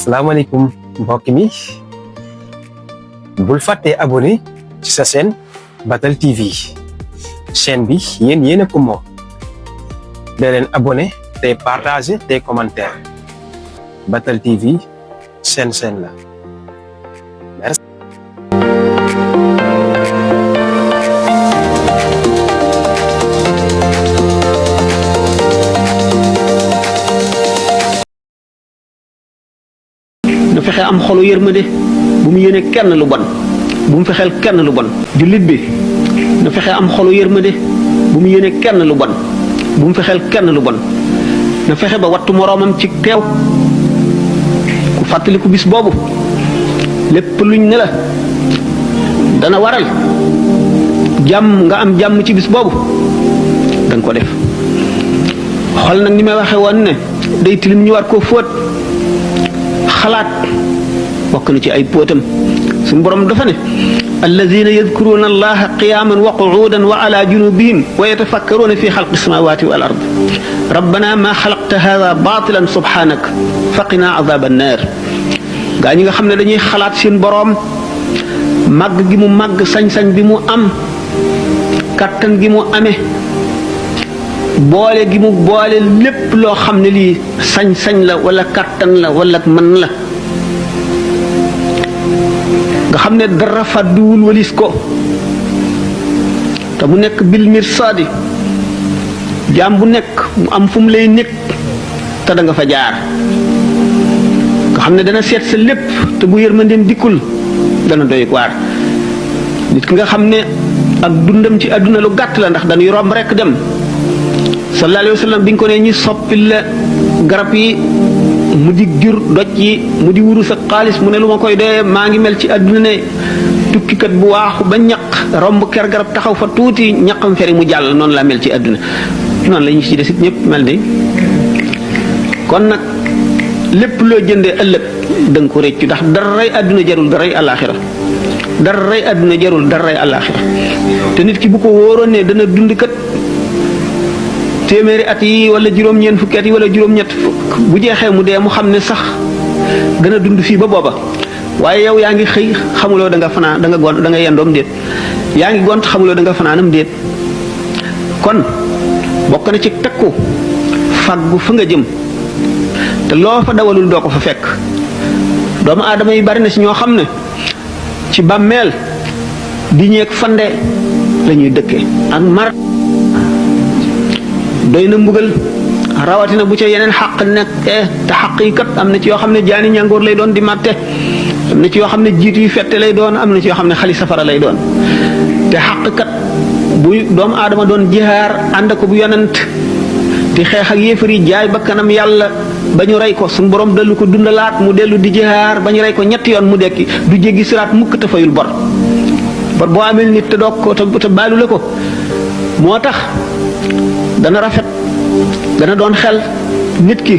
asalaamaaleykum mbokk mi bul fàtte abonné ci sa chaîne Batal TV chaîne bi yéen a ko moom da leen abonné tey partager tey commentaire Batal TV chaîne la merci. na fexe am xolu yërmande bu mu yéene kenn lu bon bu mu fexeel kenn lu bon jullit bi na fexe am xolu yërmande bu mu yéene kenn lu bon bu mu fexeel kenn lu bon na fexe ba wattu moroomam ci teew ku fàttaliku bis boobu lépp luñ ne la dana waral jàmm nga am jàmm ci bis boobu danga ko def xol nag ni may waxe woon ne day tilim ñu war koo fóot xalaat bokk na ci ay póotam suñu borom dafa ne alladina yadkuruna allaha qiyaman wa qu'udan wa ala junubihim wa yatafakkaruna fi xalqi samawati wal ard rabbana ma xalaqta hada batilan subhanak faqina azab annar gaa ñi nga xam ne dañuy xalaat seen boroom màgg gi mu màgg sañ-sañ bi mu am kattan gi mu amee boole gi mu boole lépp loo xam ne lii sañ-sañ la wala kattan la wala mën la nga xam ne dara fàdduwul walis ko te mu nekk bil mirsaadi jaam bu nekk mu am fu mu lay nekk te da nga fa jaar nga xam ne dana seet sa lépp te bu yërmandeem dikkul dana doy waar nit ki nga xam ne ak dundam ci àdduna lu gàtt la ndax dañuy romb rekk dem sallallahu alayhi wa sallam bi ñu ko ne ñi soppil la garab yi mu di jur doj yi mu di wurus ak xaalis mu ne lu ma koy doyee maa ngi mel ci àdduna ne tukkikat bu waaxu ba ñaq romb ker garab taxaw fa tuuti ñaqam feri mu jàll noonu laa mel ci àdduna noonu la ñu ci desit ñëpp mel de kon nag lépp loo jëndee ëllëg da nga ko réccu ndax daray àdduna jarul daray àllaaxira daray àdduna jarul daray àllaaxira te nit ki bu ko wóoroon ne dana dund kat téeméeri at yi wala juróom-ñeent fukki at yi wala juróom-ñett fukk bu jeexee mu dee mu xam ne sax dana dund fii ba booba waaye yow yaa ngi xëy xamuloo da nga fanaan da nga gont da nga yendoom déet yaa ngi gont xamuloo da nga fanaanam déet kon bokk na ci takku faggu fa nga jëm te loo fa dawalul doo ko fa fekk doomu aadama yi bari na ci ñoo xam ne ci bàmmeel di ñeeg fande la ñuy dëkke ak mar doy na mbugal rawatina bu ca yeneen xaq nekk te xaq yi kat am na ci yoo xam ne jaani ñàngoor lay doon di màtte am na ci yoo xam ne jiitu yu fette lay doon am na ci yoo xam ne xali safara lay doon te xaq kat bu doomu aadama doon jihaar ànd ko bu yonent di xeex ak yéefar yi jaay ba kanam yàlla ba ñu rey ko suñu borom dellu ko dundalaat mu dellu di jihaar ba ñu rey ko ñetti yoon mu dekki du jéggi siraat mukk te fayul bor boo amee nit te doog ko te baalu la ko moo tax dana rafet dana doon xel nit ki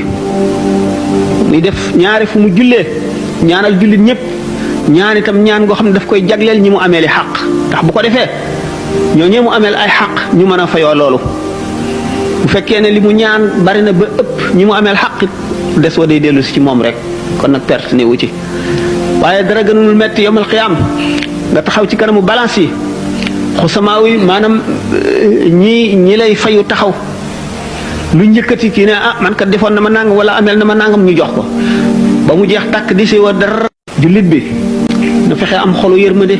muy def ñaari fu mu jullee ñaanal jullit ñëpp ñaan itam ñaan goo xam ne daf koy jagleel ñi mu amee li xaq ndax bu ko defee ñoo ñee mu ameel ay xaq ñu mën a fayoo loolu bu fekkee ne li mu ñaan bari na ba ëpp ñi mu ameel xaq des wa day dellu si ci moom rek kon nag perte ne wu ci waaye dara gënul metti yomal xiyaam nga taxaw ci kanamu balance yi xusamaaw yi maanaam ñi lay fayu taxaw lu njëkkati kii ne ah man kat defoon na ma nangam wala ameel na ma nangam ñu jox ko ba mu jeex tàkk di si wa dara jullit bi na fexe am xolu yërmande